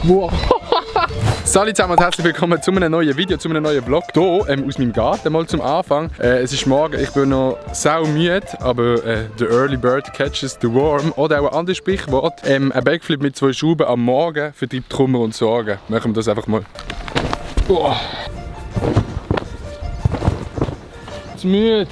Wow. Salut zusammen und herzlich willkommen zu einem neuen Video, zu einem neuen Vlog. Hier aus meinem Garten mal zum Anfang. Es ist morgen, ich bin noch sau müde, aber the early bird catches the worm. Oder auch ein anderes Sprichwort. Ein Backflip mit 2 Schrauben am Morgen vertreibt Kummer und Sorgen. Machen wir das einfach mal. Oh. Zu müde.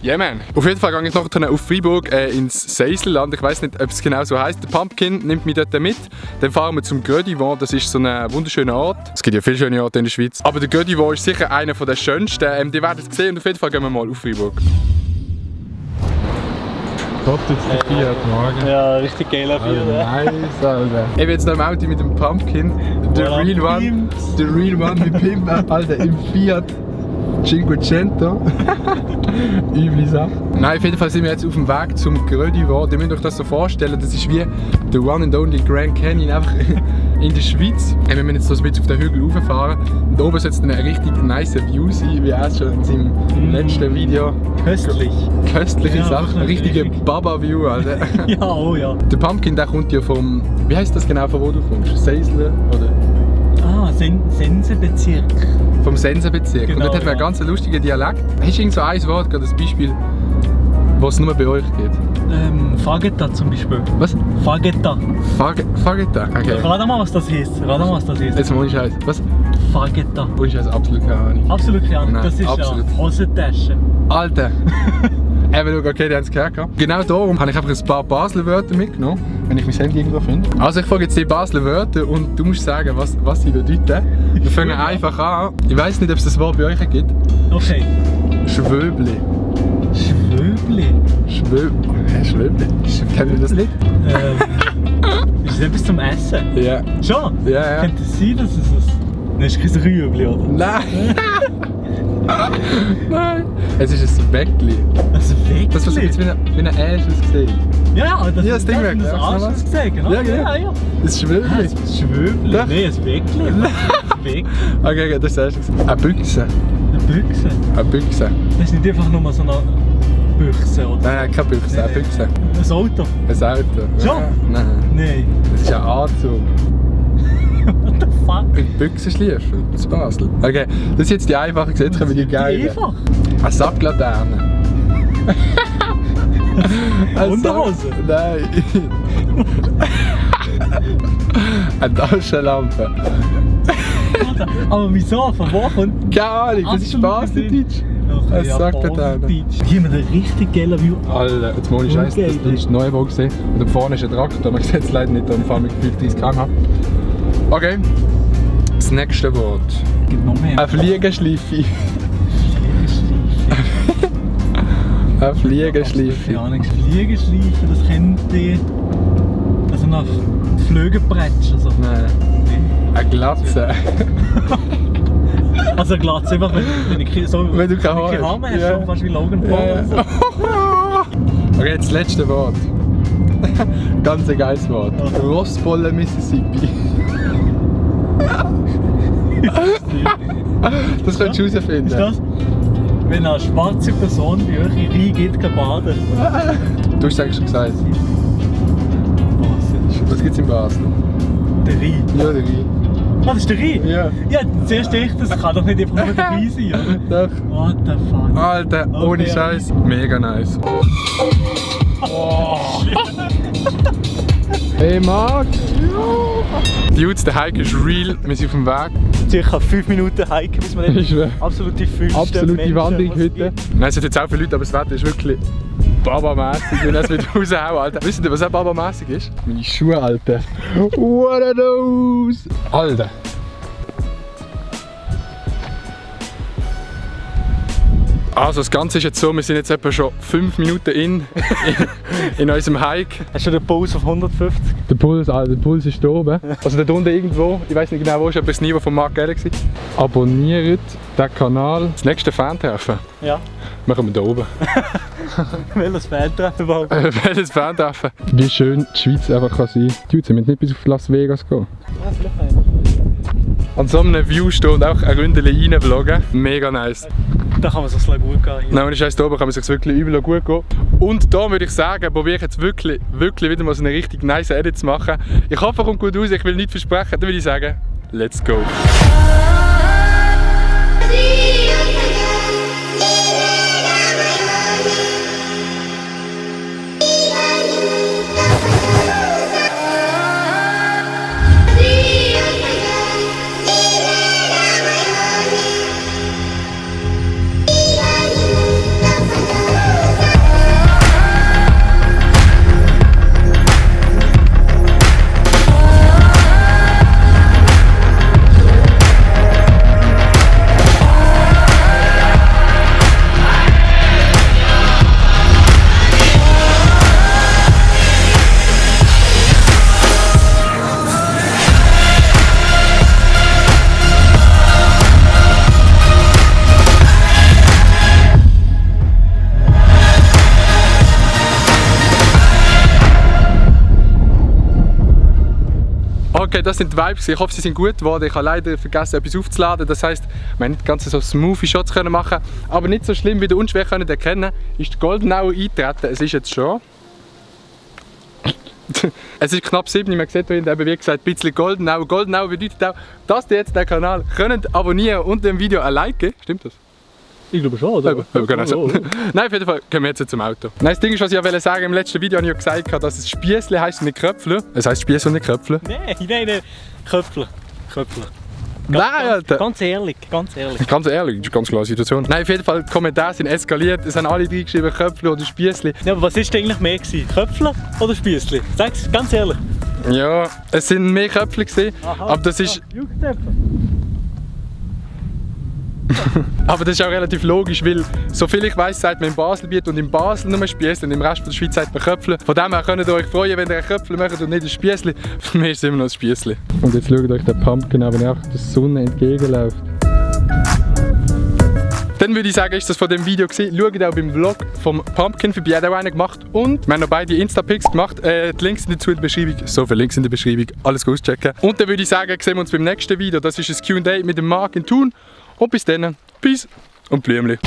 Ja, yeah, man. Auf jeden Fall gehe ich nachher auf Freiburg ins Seiselland. Ich weiß nicht, ob es genau so heisst. Der Pumpkin nimmt mich dort mit. Dann fahren wir zum Gödivant. Das ist so ein wunderschöner Ort. Es gibt ja viele schöne Orte in der Schweiz. Aber der Gödivant ist sicher einer der schönsten. Die werden es sehen und auf jeden Fall gehen wir mal auf Freiburg. Gott, jetzt der Fiat morgen. Ja, richtig geiler Fiat. Nice, Alter. Ich bin jetzt noch im Auto mit dem Pumpkin. The real one. The real one mit Pimp, Alter, im Fiat. Cinquecento. Üble Sache. Nein, auf jeden Fall sind wir jetzt auf dem Weg zum Gödivant. Ihr müsst euch das so vorstellen, das ist wie der one and only Grand Canyon einfach in der Schweiz. Wir müssen jetzt so ein bisschen auf den Hügel rauffahren. Und oben soll es dann eine richtig nice View sein, wie er schon in seinem letzten Video. Köstlich. Köstliche Ja, Sache, eine richtige Baba-View, Alter. Ja, oh ja. Der Pumpkin, der kommt ja vom, wie heisst das genau, von wo du kommst? Seisler, oder? Ah, Sensenbezirk. Vom Sensenbezirk. Genau, und dort hat man einen ganz lustigen Dialekt. Hast du irgend so ein Wort, gerade ein Beispiel, was es nur bei euch gibt? Fagetta zum Beispiel. Was? Fagetta. Fagetta? Okay. Rat mal, was das heißt. Jetzt mal ohne Scheiß. Was? Fagetta. Ohne Scheiß, absolut keine Ahnung. Absolut keine Ahnung. Nein, Das ist absolut. ja Hosentasche. Alter! Eben, okay, die haben es gehört. Genau darum habe ich einfach ein paar Basler Wörter mitgenommen, wenn ich mein Handy irgendwo finde. Also ich frage jetzt die Basler Wörter und du musst sagen, was sie bedeuten. Wir fangen einfach an. Ich weiß nicht, ob es das Wort bei euch gibt. Okay. Schwöbli. Schwöbli. Schwöbli? Kennt ihr das nicht? Ist das etwas zum Essen? Ja. Schon? Ja. Könnte es sein, dass es ein... Das ist kein Rüebli, oder? Nein! Nein! Es ist ein Weckli. Also wirklich? Das, was jetzt wie ein Ash aussieht. Ja, das Ja, das Ding weg. das Ja, Arsch was? gesehen, genau. Ja, genau. Ja. Das ist Schwöbli. Ein Schwöbli? Doch. Nein, ein Weckli. Ein Weckli. Okay, das ist das erste. Eine Büchse. Eine Büchse. Eine Büchse. Das ist nicht einfach nur so eine Büchse, oder? Nein, keine Büchse, eine Büchse. Ein Auto? Ein Auto. Schon? Ja, nein. Nein. Das ist ein Anzug. What the fuck? Ein Büchsenschliefen aus Basel. Okay, das ist jetzt die einfache Gesetze, kommen die geil. Einfach? Eine Sacklaterne. Unterhose? Nein. Eine Taschenlampe. Aber wieso? Von wo kommt... Keine Ahnung, das ist Baseldeutsch. Es sagt der Hier haben wir einen richtig geilen View. Alter, jetzt muss ich scheiße, das ist neu gesehen. Und da vorne ist ein Traktor, man sieht es leider nicht, darum fahren wir gefühlt 30 km/h. Okay, das nächste Wort. Gibt noch mehr. Ein Fliegenschleife. Ein Fliegenschleife. Ja, eine Fliegenschleife, das könnte... Also nach Flügelbretsch. Also. Nein. Eine Glatze. Also Glatze, einfach wenn ich so... Wenn du keine Haare mehr hast. hast, Ja. schon fast wie Logan Paul. Ja. So. Okay, jetzt das letzte Wort. Ganz ein geiles Wort. Rossbolle Mississippi. Das könntest du herausfinden. Ist das? Wenn eine schwarze Person bei euch in Rhein geht, kann baden. Du hast es eigentlich schon gesagt. Was gibt es in Basel? Der Rhein. Ja, der Rhein. Ah, das ist der Rhein? Ja. Ja, zuerst dachte ich, das kann doch nicht einfach nur der Rhein sein, oder? Doch. What the fuck? Alter, Okay, ohne ja. Scheiß. Mega nice. Oh. Hey Marc! Dudes, der Hike ist real, wir sind auf dem Weg. Circa 5 Minuten hiken, bis wir Ich schwöre. absolute Füße. Absolute Wanderung heute. Nein, es sind jetzt auch viele Leute, aber das Wetter ist wirklich Baba-mässig. Und es wird raushauen, Alter. Wisst ihr, was auch Baba-mässig ist? Meine Schuhe, Alter. What are those? Alter. Also das Ganze ist jetzt so, wir sind jetzt etwa schon 5 Minuten in unserem Hike. Hast du den Puls auf 150? Der Puls, der Puls ist da oben. Also da unten irgendwo, ich weiß nicht genau wo, ist etwa das Niveau von Mark Galaxy. Abonniert den Kanal. Das nächste Fan-Treffen Ja. machen wir da oben. Welches Fan-Treffen überhaupt? Welches Fan-Treffen? Wie schön die Schweiz einfach kann sein. Die müssen nicht bis auf Las Vegas gehen. Ja, vielleicht an so einem View stehen und auch eine Runde rein vloggen. Mega nice. Da kann man es gut gehen. Nein, wenn ich da oben kann man sich wirklich übel gut gehen. Und da würde ich sagen, probiere ich jetzt wirklich wieder mal so eine richtig nice Edit zu machen. Ich hoffe, es kommt gut raus, ich will nicht versprechen. Dann würde ich sagen, let's go. Okay, das sind die Vibes. Ich hoffe, sie sind gut geworden. Ich habe leider vergessen, etwas aufzuladen. Das heisst, wir haben nicht ganz so smoothie Shots machen. Aber nicht so schlimm, wie ihr unschwer könnt erkennen, ist die Goldenau eingetreten. Es ist jetzt schon. Es ist knapp 7. Man sieht hier hinten, wie gesagt, ein bisschen Goldenau. Goldenau bedeutet auch, dass ihr jetzt den Kanal könnt abonnieren und dem Video ein Like geben. Stimmt das? Ich glaube schon, oder? Genau so. Nein, auf jeden Fall gehen wir jetzt zum Auto. Nein, das Ding ist, was ich sagen wollte, im letzten Video habe ich ja gesagt, dass es Spiessli heisst und nicht Kröpfle. Es heisst Spiessli und nicht Kröpfle. Nein, Köpfler. Nein, Alter! Ganz ehrlich. Ganz ehrlich, das ist eine ganz klare Situation. Nein, auf jeden Fall, die Kommentare sind eskaliert. Es haben alle reingeschrieben, Köpfle oder Spiessli. Ja, aber was ist denn eigentlich mehr gewesen? Köpfler oder Spiessli? Sag's ganz ehrlich. Ja, es sind mehr Köpfle gewesen, aber das ist... Aber das ist auch relativ logisch, weil soviel ich weiss, sagt man im Baselbiet und in Basel nur Spiessli und im Rest der Schweiz sagt man Köpfle. Von dem her könnt ihr euch freuen, wenn ihr ein Köpfle macht und nicht ein Spiessli. Für mich ist es immer noch ein Spiessli. Und jetzt schaut euch den Pumpkin an, wenn auch der Sonne entgegenläuft. Dann würde ich sagen, ist das von dem Video gewesen. Schaut auch beim Vlog vom Pumpkin vorbei, hat auch einen gemacht. Und wir haben noch beide Insta-Pics gemacht. Die Links sind dazu in der Beschreibung. So viele Links in der Beschreibung. Alles auschecken. Und dann würde ich sagen, sehen wir uns beim nächsten Video. Das ist ein Q&A mit dem Marc in Thun. Und bis dann, Peace und Blümli.